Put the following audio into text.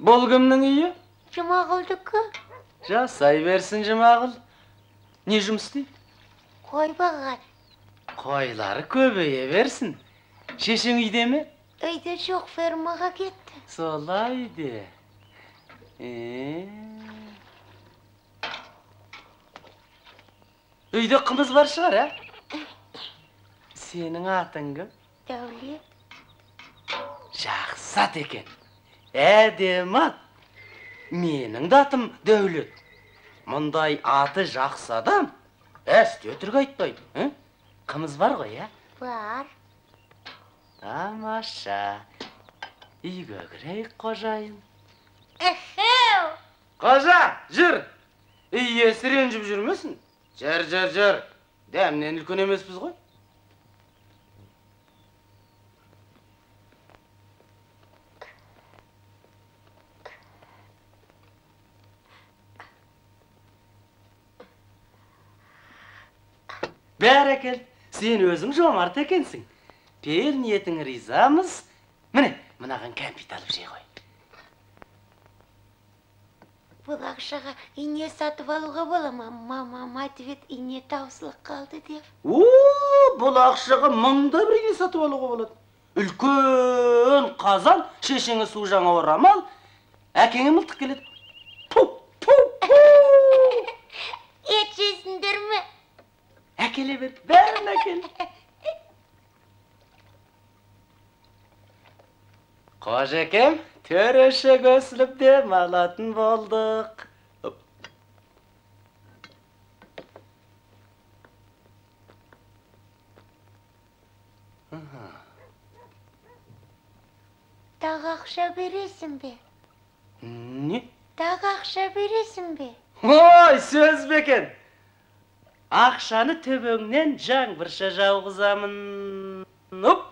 Бұл кімнің үйі? Жұмағұлдікі. Жасай берсін Жұмағұл. Не жұмыс істейді? Қой бағады. Қойлары көбейе берсін. Шешең үйде ме? Үйде жоқ, фермаға кетті. Солай де. Үйде қымыз бар шығар, ә? Сенің атың кім? Дәулет. Жақсы ат екен. Әдемі ат. Менің де атым Дәулет. Мұндай аты жақсы адам әсте өтірік айтпайды. Қымыз бар ғой, ә? Бар. Тамаша. Үйге кірейік, қожайын. Эхеу! Қожа, жүр. Үй иесі ренжіп жүрмесін. Жүр, жүр, жүр. Дәмнен үлкен емеспіз ғой. Бәрекел, сен өзің жомарт екенсің. Пейіл ниетің ризамыз. Міне, мынаған кәмпит алып жей ғой. Бұл ақшаға ине сатып алуға бола ма? Мамам айтып еді, ине таусылып қалды деп. О, бұл ақшаға мыңда бір ине сатып алуға болады. Үлкен қазан, шешеңе су жаңа орамал, әкеңе мылтық келеді. Пу, пу, пу! Ет жейсіңдер ме? Әкеле бер, бәрін әкел. Қожекем, төреше көсіліп демалатын болдық. Тағы ақша бересің бе? Не? Тағы ақша бересің бе? Ой, сөз бе екен? Ақшаны төбеңнен жаңбырша жауғызамын. Оп!